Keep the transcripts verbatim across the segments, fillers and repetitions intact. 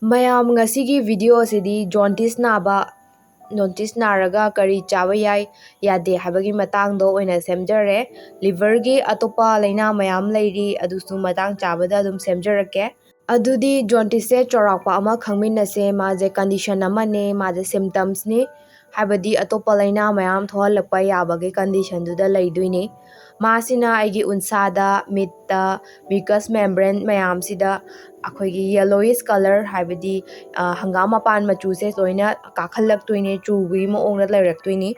ꯃꯌꯥꯝ, ꯉꯁꯤꯒꯤ video ꯑꯁꯤꯗꯤ jaundice ꯅꯥꯕ, jaundice ꯅꯥꯔꯒ ꯀꯔꯤ ꯆꯥꯕ ꯌꯥꯏ ꯌꯥꯗꯦ ꯍꯥꯏꯕꯒꯤ ꯃꯇꯥꯡꯗ ꯑꯣꯏꯅ ꯁꯦꯝꯖꯔꯦ꯫ Liver ꯒꯤ ꯑꯇꯣꯞꯄ ꯂꯥꯏꯅꯥ ꯃꯌꯥꯝ ꯂꯩꯔꯤ, ꯑꯗꯨꯁꯨ ꯃꯇꯥꯡ ꯆꯥꯕꯗ ꯑꯗꯨꯝ ꯁꯦꯝꯖꯔꯛꯀꯦ꯫ ꯑꯗꯨꯗꯤ jaundice ꯁꯦ ꯆꯥꯎꯔꯥꯛꯄ ꯑꯃ ꯈꯪꯃꯤꯟꯅꯁꯦ꯫ ꯃꯥꯁꯦ condition ꯑꯃꯅꯦ, ꯃꯥꯁꯦ symptoms ꯅꯤ, ꯍꯥꯏꯕꯗꯤ ꯑꯇꯣꯞꯄ ꯂꯥꯏꯅꯥ ꯃꯌꯥꯝ ꯊꯣꯛꯍꯜꯂꯛꯄ ꯌꯥꯕꯒꯤ condition ꯗꯨꯗ ꯂꯩꯗꯣꯏꯅꯤ꯫ ꯃꯥꯁꯤꯅ ꯑꯩꯒꯤ ꯎꯟꯁꯥꯗ, ꯃꯤꯠꯇ, mucous membrane ꯃꯌꯥꯝꯁꯤꯗ ꯑꯩꯈꯣꯏꯒꯤ yellowish colour, ꯍꯥꯏꯕꯗꯤ, ꯑ, ꯍꯪꯒꯥꯝ ꯃꯄꯥꯟ ꯃꯆꯨꯁꯦ ꯂꯣꯏꯅ ꯀꯥꯈꯠꯂꯛꯇꯣꯏꯅꯦ, ꯆꯨꯕꯒꯤ ꯃꯑꯣꯡꯗ ꯂꯩꯔꯛꯇꯣꯏꯅꯤ꯫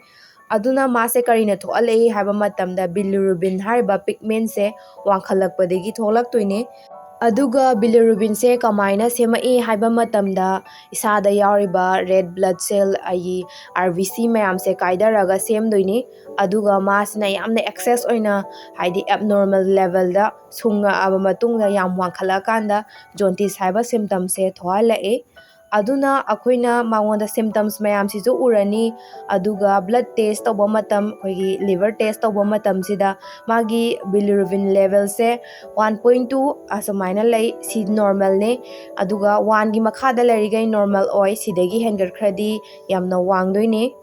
ꯑꯗꯨꯅ ꯃꯥꯁꯦ ꯀꯔꯤꯅ ꯊꯣꯛꯍꯜꯂꯛꯏ ꯍꯥꯏꯕ ꯃꯇꯝꯗ, bilirubin ꯍꯥꯏꯔꯤꯕ pigment ꯁꯦ ꯋꯥꯡꯈꯠꯂꯛꯄꯗꯒꯤ ꯊꯣꯛꯂꯛꯇꯣꯏꯅꯦ꯫ ꯑꯗꯨꯒ bilirubin ꯁꯦ ꯀꯃꯥꯏꯅ ꯁꯦꯝꯃꯛꯏ ꯍꯥꯏꯕ ꯃꯇꯝꯗ, ꯏꯁꯥꯗ ꯌꯥꯎꯔꯤꯕ red blood cell, ꯑꯩꯒꯤ R B C ꯃꯌꯥꯝꯁꯦ ꯀꯥꯏꯗꯔꯒ ꯁꯦꯝꯗꯣꯏꯅꯤ꯫ ꯑꯗꯨꯒ ꯃꯥꯁꯤꯅ ꯌꯥꯝꯅ excess ꯑꯣꯏꯅ, ꯍꯥꯏꯗꯤ abnormal level ꯗ ꯁꯨꯡꯉꯛꯑꯕ ꯃꯇꯨꯡꯗ, ꯌꯥꯝ ꯋꯥꯡꯈꯠꯂꯛꯑꯀꯥꯟꯗ jaundice ꯍꯥꯏꯕ symptom ꯁꯦ ꯊꯣꯛꯍꯜꯂꯛꯏ꯫ ꯑꯗꯨꯅ ꯑꯩꯈꯣꯏꯅ ꯃꯉꯣꯟꯗ symptoms ꯃꯌꯥꯝꯁꯤꯁꯨ ꯎꯔꯅꯤ, ꯑꯗꯨꯒ blood test ꯇꯧꯕ ꯃꯇꯝ, ꯑꯩꯈꯣꯏꯒꯤ liver test ꯇꯧꯕ ꯃꯇꯝꯁꯤꯗ ꯃꯥꯒꯤ bilirubin level ꯁꯦ one point two ꯑꯁꯨꯃꯥꯏꯅ ꯂꯩ, ꯁꯤ normal ꯅꯦ꯫ ꯑꯗꯨꯒ one ꯒꯤ ꯃꯈꯥꯗ ꯂꯩꯔꯤꯈꯩ normal ꯑꯣꯏ, ꯁꯤꯗꯒꯤ ꯍꯦꯟꯒꯠꯈ꯭ꯔꯗꯤ ꯌꯥꯝꯅ ꯋꯥꯡꯗꯣꯏꯅꯦ꯫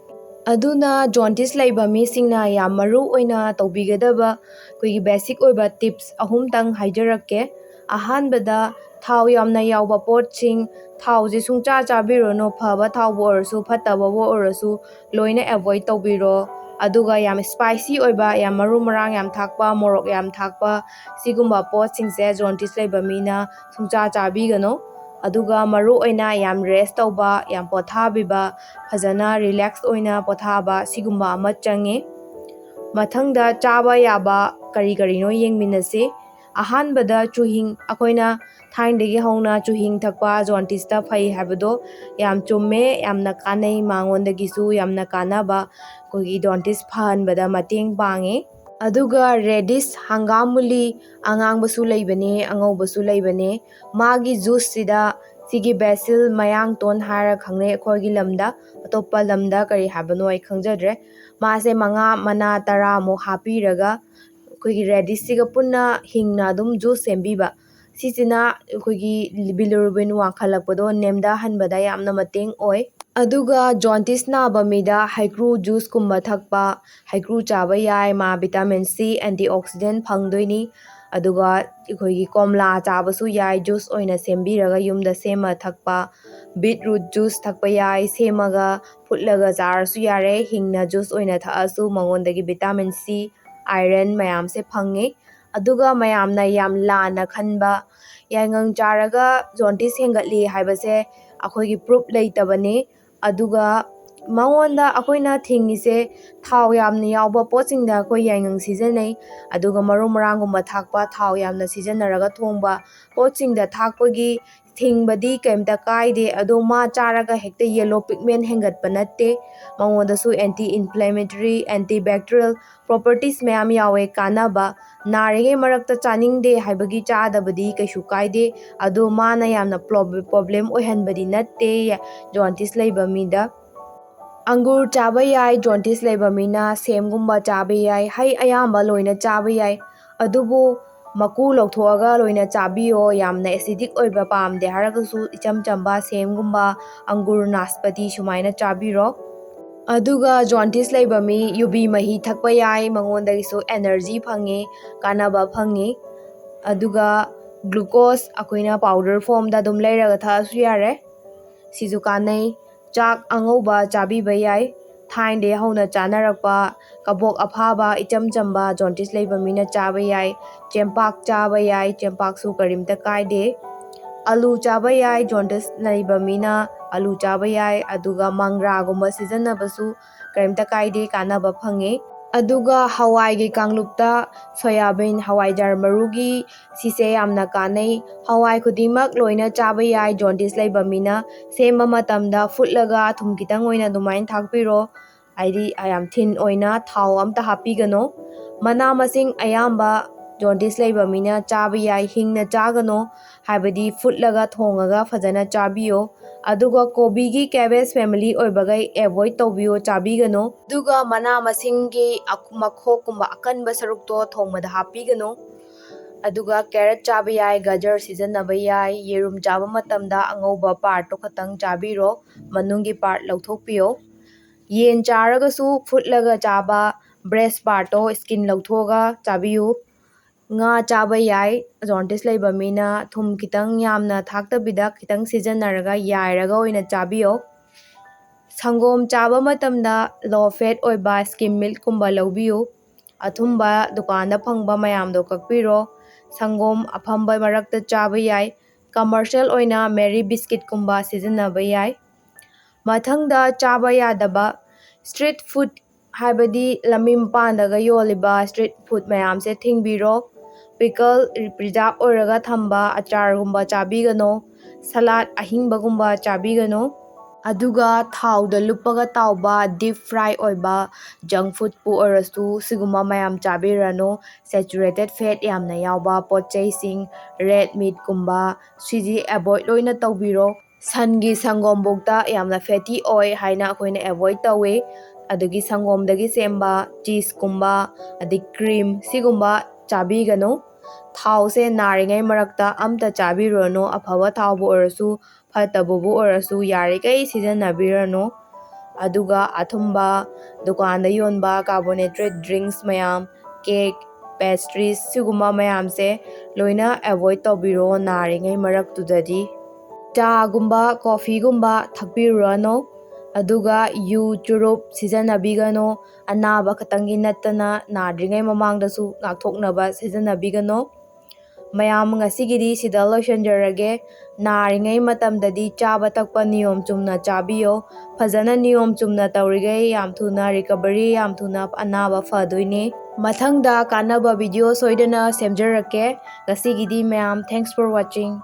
ꯑꯗꯨꯅ jaundice ꯂꯩꯕ ꯃꯤꯁꯤꯡꯅ ꯌꯥꯝ ꯃꯔꯨ ꯑꯣꯏꯅ ꯇꯧꯕꯤꯒꯗꯕ ꯑꯩꯈꯣꯏꯒꯤ basic ꯑꯣꯏꯕ tips ꯑꯍꯨꯝꯇꯪ ꯍꯥꯏꯖꯔꯛꯀꯦ꯫ ꯑꯍꯥꯟꯕꯗ, ꯊꯥꯎ ꯌꯥꯝꯅ ꯌꯥꯎꯕ ꯄꯣꯠꯁꯤꯡ, ꯊꯥꯎꯁꯦ ꯁꯨꯡꯆꯥ ꯆꯥꯕꯤꯔꯨꯅꯨ, ꯐꯕ ꯊꯥꯎꯕꯨ ꯑꯣꯏꯔꯁꯨ, ꯐꯠꯇꯕꯕꯨ ꯑꯣꯏꯔꯁꯨ, ꯂꯣꯏꯅ avoid ꯇꯧꯕꯤꯔꯣ꯫ ꯑꯗꯨꯒ ꯌꯥꯝ spicy ꯑꯣꯏꯕ, ꯌꯥꯝ ꯃꯔꯨ ꯃꯔꯥꯡ ꯌꯥꯝ ꯊꯥꯛꯄ, ꯃꯣꯔꯣꯛ ꯌꯥꯝ ꯊꯥꯛꯄ, ꯁꯤꯒꯨꯝꯕ ꯄꯣꯠꯁꯤꯡꯁꯦ jaundice ꯂꯩꯕ ꯃꯤꯅ ꯁꯨꯡꯆꯥ ꯆꯥꯕꯤꯒꯅꯨ꯫ ꯑꯗꯨꯒ ꯃꯔꯨ ꯑꯣꯏꯅ ꯌꯥꯝ rest ꯇꯧꯕ, ꯌꯥꯝ ꯄꯣꯊꯥꯕꯤꯕ, ꯐꯖꯅ relax ꯑꯣꯏꯅ ꯄꯣꯊꯥꯕ, ꯁꯤꯒꯨꯝꯕ ꯑꯃ ꯆꯪꯉꯤ꯫ ꯃꯊꯪꯗ ꯆꯥꯕ ꯌꯥꯕ ꯀꯔꯤ ꯀꯔꯤꯅꯣ ꯌꯦꯡꯃꯤꯟꯅꯁꯤ꯫ ꯑꯍꯥꯟꯕꯗ ꯆꯨꯍꯤꯡ, ꯑꯩꯈꯣꯏꯅ ꯊꯥꯏꯅꯗꯒꯤ ꯍꯧꯅ ꯆꯨꯍꯤꯡ ꯊꯛꯄ jaundice ꯇ ꯐꯩ ꯍꯥꯏꯕꯗꯣ ꯌꯥꯝ ꯆꯨꯝꯃꯦ, ꯌꯥꯝꯅ ꯀꯥꯟꯅꯩ, ꯃꯉꯣꯟꯗꯒꯤꯁꯨ ꯌꯥꯝꯅ ꯀꯥꯟꯅꯕ ꯑꯩꯈꯣꯏꯒꯤ jaundice ꯐꯍꯟꯕꯗ ꯃꯇꯦꯡ ꯄꯥꯡꯉꯦ꯫ ꯑꯗꯨꯒ radish, ꯍꯪꯒꯥꯝ ꯃꯨꯂꯤ, ꯑꯉꯥꯡꯕꯁꯨ ꯂꯩꯕꯅꯦ, ꯑꯉꯧꯕꯁꯨ ꯂꯩꯕꯅꯦ꯫ ꯃꯥꯒꯤ juice ꯁꯤꯗ ꯁꯤꯒꯤ basil ꯃꯌꯥꯡꯇꯣꯟ ꯍꯥꯏꯔ ꯈꯪꯅꯩ ꯑꯩꯈꯣꯏꯒꯤ ꯂꯝꯗ, ꯑꯇꯣꯞꯄ ꯂꯝꯗ ꯀꯔꯤ ꯍꯥꯏꯕꯅꯣ ꯑꯩ ꯈꯪꯖꯗ꯭ꯔꯦ꯫ ꯃꯥꯁꯦ ꯃꯉꯥ, ꯃꯅꯥ ꯇꯔꯥꯃꯨꯛ ꯍꯥꯞꯄꯤꯔꯒ ꯑꯩꯈꯣꯏꯒꯤ radish ꯁꯤꯒ ꯄꯨꯟꯅ ꯍꯤꯡꯅ ꯑꯗꯨꯝ juice ꯁꯦꯝꯕꯤꯕ꯫ ꯁꯤꯁꯤꯅ ꯑꯩꯈꯣꯏꯒꯤ ꯕꯤꯂꯤꯔꯨꯕꯤꯟ ꯋꯥꯡꯈꯠꯂꯛꯄꯗꯣ ꯅꯦꯝꯊꯍꯟꯕꯗ ꯌꯥꯝꯅ ꯃꯇꯦꯡ ꯑꯣꯏ꯫ ꯑꯗꯨꯒ ꯖꯣꯟꯇꯤꯁ ꯅꯥꯕ ꯃꯤꯗ ꯍꯩꯀ꯭ꯔꯨ ꯖꯨꯁꯀꯨꯝꯕ ꯊꯛꯄ, ꯍꯩꯀ꯭ꯔꯨ ꯆꯥꯕ ꯌꯥꯏ, ꯃꯥ ꯚꯤꯇꯥꯃꯤꯟ ꯁꯤ, ꯑꯦꯟꯇꯤꯑꯣꯛꯁꯤꯗꯦꯟ ꯐꯪꯗꯣꯏꯅꯤ꯫ ꯑꯗꯨꯒ ꯑꯩꯈꯣꯏꯒꯤ ꯀꯣꯝꯂꯥ ꯆꯥꯕꯁꯨ ꯌꯥꯏ, ꯖꯨꯁ ꯑꯣꯏꯅ ꯁꯦꯝꯕꯤꯔꯒ ꯌꯨꯝꯗ ꯁꯦꯝꯃ ꯊꯛꯄ꯫ ꯕꯤꯠꯔꯨꯠ ꯖꯨꯁ ꯊꯛꯄ ꯌꯥꯏ, ꯁꯦꯝꯃꯒ ꯐꯨꯠꯂꯒ ꯆꯥꯔꯁꯨ ꯌꯥꯔꯦ, ꯍꯤꯡꯅ ꯖꯨꯁ ꯑꯣꯏꯅ ꯊꯛꯑꯁꯨ ꯃꯉꯣꯟꯗꯒꯤ ꯚꯤꯇꯥꯃꯤꯟ ꯁꯤ, ꯑꯥꯏꯔꯟ ꯃꯌꯥꯝꯁꯦ ꯐꯪꯉꯦ꯫ ꯑꯗꯨꯒ ꯃꯌꯥꯝꯅ ꯌꯥꯝ ꯂꯥꯟꯅ ꯈꯟꯕ, ꯌꯥꯏꯉꯪ ꯆꯥꯔꯒ ꯖꯣꯟꯇꯤꯁ ꯍꯦꯟꯒꯠꯂꯤ ꯍꯥꯏꯕꯁꯦ ꯑꯩꯈꯣꯏꯒꯤ ꯄ꯭ꯔꯨꯞ ꯂꯩꯇꯕꯅꯤ꯫ ꯑꯗꯨꯒ ꯃꯉꯣꯟꯗ ꯑꯩꯈꯣꯏꯅ ꯊꯤꯡꯉꯤꯁꯦ ꯊꯥꯎ ꯌꯥꯝꯅ ꯌꯥꯎꯕ ꯄꯣꯠꯁꯤꯡꯗ ꯑꯩꯈꯣꯏ ꯌꯥꯏꯉꯪ ꯁꯤꯖꯤꯟꯅꯩ꯫ ꯑꯗꯨꯒ ꯃꯔꯨ ꯃꯔꯥꯡꯒꯨꯝꯕ ꯊꯥꯛꯄ, ꯊꯥꯎ ꯌꯥꯝꯅ ꯁꯤꯖꯤꯟꯅꯔꯒ ꯊꯣꯡꯕ ꯄꯣꯠꯁꯤꯡꯗ ꯊꯥꯛꯄꯒꯤ ꯊꯤꯡꯕꯗꯤ ꯀꯩꯝꯇ ꯀꯥꯏꯗꯦ꯫ ꯑꯗꯣ ꯃꯥ ꯆꯥꯔꯒ ꯍꯦꯛꯇ ꯌꯦꯂꯣ ꯄꯤꯒꯃꯦꯟ ꯍꯦꯟꯒꯠꯄ ꯅꯠꯇꯦ꯫ ꯃꯉꯣꯟꯗꯁꯨ anti inflammatory, anti bacterial properties ꯃꯌꯥꯝ ꯌꯥꯎꯋꯦ, ꯀꯥꯟꯅꯕ꯫ ꯅꯥꯔꯤꯉꯩ ꯃꯔꯛꯇ ꯆꯥꯅꯤꯡꯗꯦ ꯍꯥꯏꯕꯒꯤ ꯆꯥꯗꯕꯗꯤ ꯀꯩꯁꯨ ꯀꯥꯏꯗꯦ꯫ ꯑꯗꯣ ꯃꯥꯅ ꯌꯥꯝꯅ ꯄ꯭ꯔꯣꯕ꯭ꯂꯦꯝ ꯑꯣꯏꯍꯟꯕꯗꯤ ꯅꯠꯇꯦ ꯖꯣꯟꯇꯤꯁ ꯂꯩꯕ ꯃꯤꯗ꯫ ꯑꯪꯒꯨꯔ ꯆꯥꯕ ꯌꯥꯏ, ꯖꯣꯟꯇꯤꯁ ꯂꯩꯕ ꯃꯤꯅ ꯁꯦꯝꯒꯨꯝꯕ ꯆꯥꯕ ꯌꯥꯏ, ꯍꯩ ꯑꯌꯥꯝꯕ ꯂꯣꯏꯅ ꯆꯥꯕ ꯌꯥꯏ꯫ ꯑꯗꯨꯕꯨ ꯃꯀꯨ ꯂꯧꯊꯣꯛꯑꯒ ꯂꯣꯏꯅ ꯆꯥꯕꯤꯌꯣ꯫ ꯌꯥꯝꯅ ꯑꯦꯁꯤꯗꯤꯛ ꯑꯣꯏꯕ ꯄꯥꯝꯗꯦ ꯍꯥꯏꯔꯒꯁꯨ ꯏꯆꯝ ꯆꯝꯕ ꯁꯦꯝꯒꯨꯝꯕ, ꯑꯪꯒꯨꯔ, ꯅꯥꯁꯄꯇꯤ ꯁꯨꯃꯥꯏꯅ ꯆꯥꯕꯤꯔꯣ꯫ ꯑꯗꯨꯒ ꯖꯣꯟꯇꯤꯁ ꯂꯩꯕ ꯃꯤ ꯌꯨꯕꯤ ꯃꯍꯤ ꯊꯛꯄ ꯌꯥꯏ, ꯃꯉꯣꯟꯗꯒꯤꯁꯨ ꯑꯦꯅꯔꯖꯤ ꯐꯪꯉꯤ, ꯀꯥꯟꯅꯕ ꯐꯪꯉꯤ꯫ ꯑꯗꯨꯒ ꯒ꯭ꯂꯨꯀꯣꯁ ꯑꯩꯈꯣꯏꯅ ꯄꯥꯎꯗꯔ ꯐꯣꯝꯗ ꯑꯗꯨꯝ ꯂꯩꯔꯒ ꯊꯛꯑꯁꯨ ꯌꯥꯔꯦ, ꯁꯤꯁꯨ ꯀꯥꯟꯅꯩ꯫ ꯆꯥꯛ ꯑꯉꯧꯕ ꯆꯥꯕꯤꯕ ꯌꯥꯏ, ꯊꯥꯏꯅꯗꯒꯤ ꯍꯧꯅ ꯆꯥꯅꯔꯛꯄ ꯀꯕꯣꯛ ꯑꯐꯥꯕ ꯏꯆꯝ ꯆꯝꯕ ꯖꯣꯟꯇꯤꯁ ꯂꯩꯕ ꯃꯤꯅ ꯆꯥꯕ ꯌꯥꯏ꯫ ꯆꯦꯡꯄꯥꯛ ꯆꯥꯕ ꯌꯥꯏ, ꯆꯦꯡꯄꯥꯛꯁꯨ ꯀꯔꯤꯝꯇ ꯀꯥꯏꯗꯦ꯫ ꯑꯂꯨ ꯆꯥꯕ ꯌꯥꯏ, ꯖꯣꯟꯇꯤꯁ ꯂꯩꯕ ꯃꯤꯅ ꯑꯂꯨ ꯆꯥꯕ ꯌꯥꯏ꯫ ꯑꯗꯨꯒ ꯃꯪꯒ꯭ꯔꯥꯒꯨꯝꯕ ꯁꯤꯖꯤꯟꯅꯕꯁꯨ ꯀꯔꯤꯝꯇ ꯀꯥꯏꯗꯦ, ꯀꯥꯟꯅꯕ ꯐꯪꯉꯦ꯫ ꯑꯗꯨꯒ ꯍꯋꯥꯏꯒꯤ ꯀꯥꯡꯂꯨꯞꯇ ꯁꯣꯌꯥꯕꯤꯟ, ꯍꯋꯥꯏꯖꯥꯔ ꯃꯔꯨꯒꯤ, ꯁꯤꯁꯦ ꯌꯥꯝꯅ ꯀꯥꯟꯅꯩ꯫ ꯍꯋꯥꯏ ꯈꯨꯗꯤꯡꯃꯛ ꯂꯣꯏꯅ ꯆꯥꯕ ꯌꯥꯏ, ꯖꯣꯟꯇꯤꯁ ꯂꯩꯕ ꯃꯤꯅ꯫ ꯁꯦꯝꯕ ꯃꯇꯝꯗ ꯐꯨꯠꯂꯒ ꯊꯨꯝ ꯈꯤꯇꯪ ꯑꯣꯏꯅ ꯑꯗꯨꯃꯥꯏꯅ ꯊꯥꯛꯄꯤꯔꯣ, ꯍꯥꯏꯗꯤ ꯌꯥꯝ ꯊꯤꯟ ꯑꯣꯏꯅ ꯊꯥꯎ ꯑꯝꯇ ꯍꯥꯞꯄꯤꯒꯅꯣ꯫ ꯃꯅꯥ ꯃꯁꯤꯡ ꯑꯌꯥꯝꯕ ꯖꯣꯟꯇꯤꯁ ꯂꯩꯕ ꯃꯤꯅ ꯆꯥꯕ ꯌꯥꯏ, ꯍꯤꯡꯅ ꯆꯥꯒꯅꯣ, ꯍꯥꯏꯕꯗꯤ ꯐꯨꯠꯂꯒ ꯊꯣꯡꯉꯒ ꯐꯖꯅ ꯆꯥꯕꯤꯌꯣ꯫ ꯑꯗꯨꯒ ꯀꯣꯕꯤꯒꯤ, ꯀꯦꯕꯦꯖ ꯐꯦꯃꯤꯂꯤ ꯑꯣꯏꯕꯈꯩ ꯑꯦꯚꯣꯏꯗ ꯇꯧꯕꯤꯌꯣ, ꯆꯥꯕꯤꯒꯅꯨ꯫ ꯑꯗꯨꯒ ꯃꯅꯥ ꯃꯁꯤꯡꯒꯤ ꯑꯛ-, ꯃꯈꯣꯛꯀꯨꯝꯕ ꯑꯀꯟꯕ ꯁꯔꯨꯛꯇꯣ ꯊꯣꯡꯕꯗ ꯍꯥꯞꯄꯤꯒꯅꯨ꯫ ꯑꯗꯨꯒ carrot ꯆꯥꯕ ꯌꯥꯏ, ꯒꯖꯔ ꯁꯤꯖꯤꯟꯅꯕ ꯌꯥꯏ꯫ ꯌꯦꯔꯨꯝ ꯆꯥꯕ ꯃꯇꯝꯗ ꯑꯉꯧꯕ partꯇꯣ ꯈꯛꯇꯪ ꯆꯥꯕꯤꯔꯣ, ꯃꯅꯨꯡꯒꯤ part ꯂꯧꯊꯣꯛꯄꯤꯌꯣ꯫ ꯌꯦꯟ ꯆꯥꯔꯒꯁꯨ ꯐꯨꯠꯂꯒ ꯆꯥꯕ, breast partꯇꯣ, skin ꯂꯧꯊꯣꯛꯑꯒ ꯆꯥꯕꯤꯌꯨ꯫ ꯉꯥ ꯆꯥꯕ ꯌꯥꯏ, jaundice ꯂꯩꯕ ꯃꯤꯅ ꯊꯨꯝ ꯈꯤꯇꯪ ꯌꯥꯝꯅ ꯊꯥꯛꯇꯕꯤꯗ ꯈꯤꯇꯪ ꯁꯤꯖꯤꯟꯅꯔꯒ ꯌꯥꯏꯔꯒ ꯑꯣꯏꯅ ꯆꯥꯕꯤꯌꯣ꯫ ꯁꯪꯒꯣꯝ ꯆꯥꯕ ꯃꯇꯝꯗ low fat ꯑꯣꯏꯕ skim milkꯀꯨꯝꯕ ꯂꯧꯕꯤꯌꯨ꯫ ꯑꯊꯨꯝꯕ ꯗꯨꯀꯥꯟꯗ ꯐꯪꯕ ꯃꯌꯥꯝꯗꯣ ꯀꯛꯄꯤꯔꯣ꯫ ꯁꯪꯒꯣꯝ ꯑꯐꯝꯕ ꯃꯔꯛꯇ ꯆꯥꯕ ꯌꯥꯏ꯫ Commercial ꯑꯣꯏꯅ Marie biscuitꯀꯨꯝꯕ ꯁꯤꯖꯤꯟꯅꯕ ꯌꯥꯏ꯫ ꯃꯊꯪꯗ ꯆꯥꯕ ꯌꯥꯗꯕ street food, ꯍꯥꯏꯕꯗꯤ ꯂꯝꯕꯤ ꯃꯄꯥꯟꯗꯒ ꯌꯣꯜꯂꯤꯕ street food ꯃꯌꯥꯝꯁꯦ ꯊꯤꯡꯕꯤꯔꯣ꯫ Pickle preserve ꯑꯣꯏꯔꯒ ꯊꯝꯕ ꯑꯆꯥꯔꯒꯨꯝꯕ ꯆꯥꯕꯤꯒꯅꯨ꯫ Salad ꯑꯍꯤꯡꯕꯒꯨꯝꯕ ꯆꯥꯕꯤꯒꯅꯨ꯫ ꯑꯗꯨꯒ ꯊꯥꯎꯗ ꯂꯨꯞꯄꯒ ꯇꯥꯎꯕ, deep fry ꯑꯣꯏꯕ junk foodꯄꯨ ꯑꯣꯏꯔꯁꯨ, ꯁꯤꯒꯨꯝꯕ ꯃꯌꯥꯝ ꯆꯥꯕꯤꯔꯅꯨ꯫ Saturated fat ꯌꯥꯝꯅ ꯌꯥꯎꯕ ꯄꯣꯠ ꯆꯩꯁꯤꯡ, red meatꯀꯨꯝꯕ, ꯁꯤꯗꯤ avoid ꯂꯣꯏꯅ ꯇꯧꯕꯤꯔꯣ꯫ ꯁꯟꯒꯤ ꯁꯪꯒꯣꯝꯕꯨꯛꯇ ꯌꯥꯝꯅ fatty ꯑꯣꯏ ꯍꯥꯏꯅ ꯑꯩꯈꯣꯏꯅ avoid ꯇꯧꯏ꯫ ꯑꯗꯒꯤ ꯁꯪꯒꯣꯝꯗꯒꯤ ꯁꯦꯝꯕ cheeseꯀꯨꯝꯕ, ꯑꯗꯩ cream, ꯁꯤꯒꯨꯝꯕ ꯆꯥꯕꯤꯒꯅꯨ꯫ ꯊꯥꯎꯁꯦ ꯅꯥꯔꯤꯉꯩ ꯃꯔꯛꯇ ꯑꯝꯇ ꯆꯥꯕꯤꯔꯨꯔꯅꯨ, ꯑꯐꯕ ꯊꯥꯎꯕꯨ ꯑꯣꯏꯔꯁꯨ, ꯐꯠꯇꯕꯕꯨ ꯑꯣꯏꯔꯁꯨ, ꯌꯥꯔꯤꯈꯩ ꯁꯤꯖꯤꯟꯅꯕꯤꯔꯅꯨ꯫ ꯑꯗꯨꯒ ꯑꯊꯨꯝꯕ, ꯗꯨꯀꯥꯟꯗ ꯌꯣꯟꯕ carbonated drinks ꯃꯌꯥꯝ, cake, pastries, ꯁꯤꯒꯨꯝꯕ ꯃꯌꯥꯝꯁꯦ ꯂꯣꯏꯅ avoid ꯇꯧꯕꯤꯔꯣ ꯅꯥꯔꯤꯉꯩ ꯃꯔꯛꯇꯨꯗꯗꯤ꯫ ꯆꯥꯒꯨꯝꯕ, coffeeꯒꯨꯝꯕ ꯊꯛꯄꯤꯔꯨꯔꯅꯨ꯫ ꯑꯗꯨꯒ ꯌꯨ, ꯆꯨꯔꯨꯞ ꯁꯤꯖꯤꯟꯅꯕꯤꯒꯅꯨ꯫ ꯑꯅꯥꯕ ꯈꯛꯇꯪꯒꯤ ꯅꯠꯇꯅ ꯅꯥꯗ꯭ꯔꯤꯉꯩ ꯃꯃꯥꯡꯗꯁꯨ ꯉꯥꯛꯊꯣꯛꯅꯕ ꯁꯤꯖꯤꯟꯅꯕꯤꯒꯅꯨ꯫ ꯃꯌꯥꯝ, ꯉꯁꯤꯒꯤꯗꯤ ꯁꯤꯗ ꯂꯣꯏꯁꯤꯟꯖꯔꯒꯦ꯫ ꯅꯥꯔꯤꯉꯩ ꯃꯇꯝꯗꯗꯤ ꯆꯥꯕ ꯊꯛꯄ ꯅꯤꯌꯣꯝ ꯆꯨꯝꯅ ꯆꯥꯕꯤꯌꯣ꯫ ꯐꯖꯅ ꯅꯤꯌꯣꯝ ꯆꯨꯝꯅ ꯇꯧꯔꯤꯈꯩ ꯌꯥꯝ ꯊꯨꯅ recovery, ꯌꯥꯝ ꯊꯨꯅ ꯑꯅꯥꯕ ꯐꯗꯣꯏꯅꯦ꯫ ꯃꯊꯪꯗ ꯀꯥꯟꯅꯕ video ꯁꯣꯏꯗꯅ ꯁꯦꯝꯖꯔꯛꯀꯦ꯫ ꯉꯁꯤꯒꯤꯗꯤ ꯃꯌꯥꯝ, thanks for watching꯫